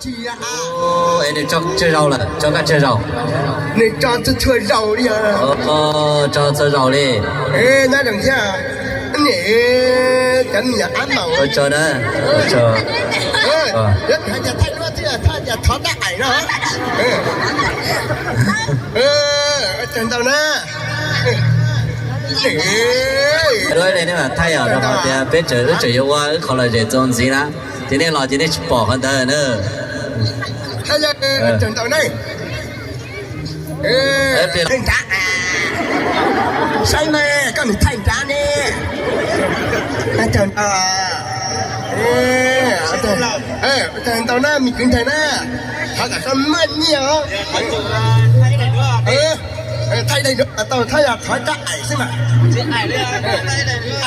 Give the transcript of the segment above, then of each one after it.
Es nws tso tsawg zaus lawm, tso kaj tsawg zaus? Nws tso txhua txhua zaus li os. Tso txhua zaus li. Nyob zoo thiab. Niam, cov me nyuam ab maum. Tso na. Thaij duab thiab, thov rab aim no. Tsaug ntau na. Duab li nej mam thaij os, rau qhov tias peb tseem, wb tseem yuav ua wb qhov lom zem txuas ntxiv na. Ces nej los ces nej tsis pom qhov ntawd na. Thaij nrad, saib mas koj nws thaij nrad ne. Tsaug ntau na me kwv ntxawg na, thov kom koj muaj nyiaj os. Thaij daim duab tau, thov yog thov rab aim xwb mas.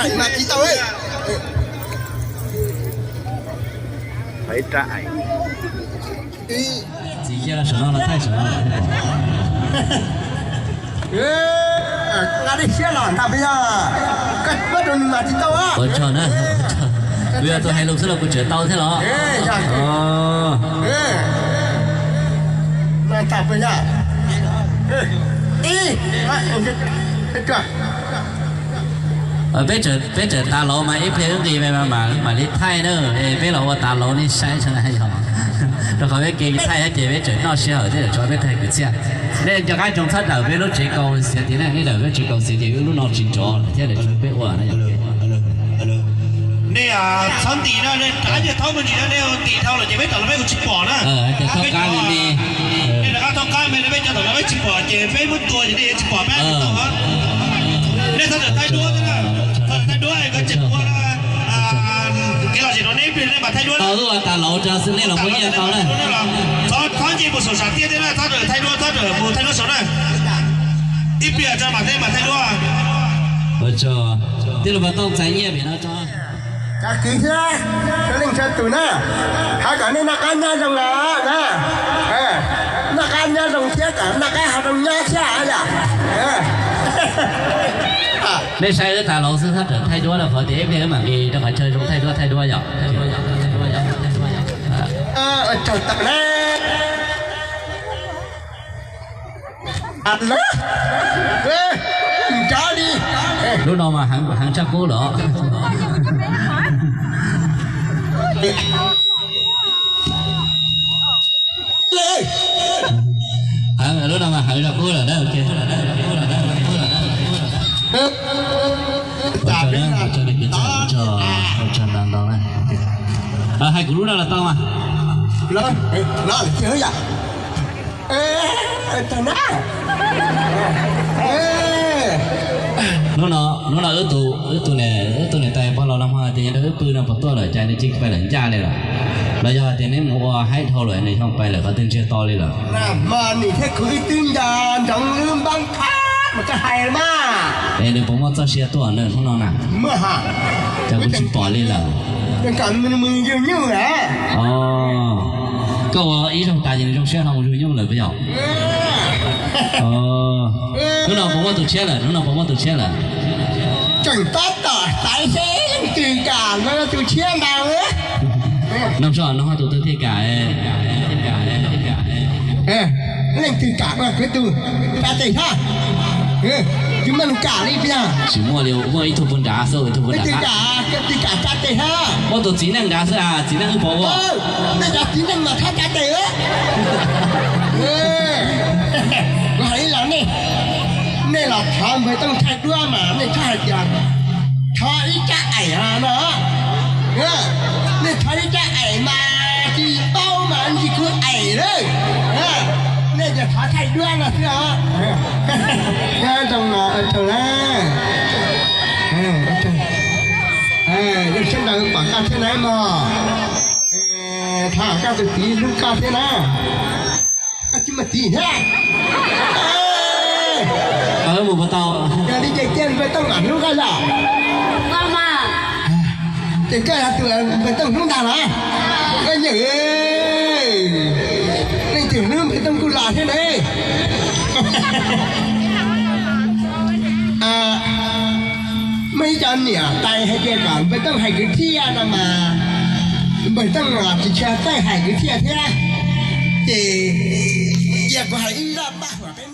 Aim mas tsis tau. Txiv cia saum no los thaij saum no. Nqa dej siab los ntag peb yog, koj muab rau nws mas tsis tau. Ua tsaug na, kuv yog tus hais lus xwb los kuv tseem tau thiab los? Peb tseem tas laus mas ib pliag wb nqis mam li thaij na, es peb los ua tas laus nej saib tso na yog. Rau qhov peb kev thaij ces peb tseem noj sij hawm thiab, tso peb thaij kwv txhiaj. Nej nco qab ntsoov txhob dawm peb lub tsev kaus xiav tid na, nej dawm peb tsev kaus xiav ces wb lub no tsis nrov thiab lawv tsis pub peb ua na yog. Nej txhob ntim na, nej rov qab nyiag thaub me ntsis na, nej ntim dhau lawm ces peb tom no peb kuj tsis pom na. Hais tias thaub qab me me. Nej rov qab thaub qab me no peb cov tom no peb tsis pom ces peb muab tua ces nej yuav tsis pom peb tau. Nej txhob tawm thaij duab, txhob tawm thaij duab, koj tseem ua kev lom zem rau nej, nej mam thaij duab. Tau wb ua tas laus tso xwb nej los muab nyiaj tau na. Txhob nce mus saum sam tiaj thiab na, txhob tawm thaij duab, txhob tawm mus thaij duab saud na. Ib pliag tso mam, mam thaij duab. Tij laug Pas Tooj txais nyiaj pem no tso. Cov kwv thiab, txhua leej txhua tus na, thov kom nej noj qab nyob zoo los na, noj qab nyob zoo thiab kom noj qab haus zoo nyob thiab yom. Nej saib wb tas laus xwb txhob tawm thaij duab rau qhov tias ib pliag wb mam li rau qhov chaw zoo thaij duab thaij duab yom. Tsaug tawm na. Lub no mas heev tshaj qub lawm. Lub no mas heev tshaj qub lawm na. Hais kuv lub no los tau mas. Hnub no, hnub no wb tus, wb tus niam tais pog laus no hmo tias nyob rau wb pw no puas tuaj lawm, cas nws cia li pais lawm ncaj li lawm? Los yog tias neb mus ua haib dhau lawm nws xyoo pais lawm qhov twg ntsiag to li lawm? Mas nim thiab kuv wb twb nco ntsoov wb npab qab mas koj hais mas. Es nws puas muaj txoj sia tuaj hnub no na? Muaj ha. Cas kuv tsis pom li lawm? Kom nws mus yug nyuj lawm. Koj ua ib zaug tas ces nws zoo siab no mus yug nyuj lawm puas yog? Hnub no puas muaj tus tshiab lawm? Hnub no puas muaj tus tshiab lawm? Tseem tab tom xaiv seb leej twg kam ua tus tshiab ntag. Nug tso, nug tus twg thiaj kam? Leej twg kam ua kuv tus tsa tes hab? Tsis muaj li, muaj ib tug puag nrad xwb, ib tug puag nrad. Leej twg kam, leej twg kam tsa tes hab? Muaj tus txiv neej nrad xwb, txiv neej wb pom ua. Nej cov txiv neej mas thov tsa tes. Kuv hais ib los nej, nej los thov npawg Tooj thaij duab mas nej txhob hais tias thov ib rab aim no. Nej thov ib rab aim mas tsis paub mas ntsis kuv aim lawm. Nej ces thov thaij duab no xwb os. Zoo no, zoo na. Zoo sawv daws pom koj thiab na mog. Thov koj tus txiv hlub koj thiab na. Koj tsis muaj txiv thiab. Mus puas tau? Yog li ces cia npawg Tooj mam hlub koj yog. Ces koj yog tus npawg Tooj hlub ntag los? Koj nyiam, leej twg hlub npawg Tooj kuj los thiab ne. Muaj ib co niam tais hais tias kom npawg Tooj hais kwv txhiaj no mas Npawg Tooj los tsis tshua txawj hais kwv txhiaj thiab, ces cia kuv hais ib zaj paj huam peb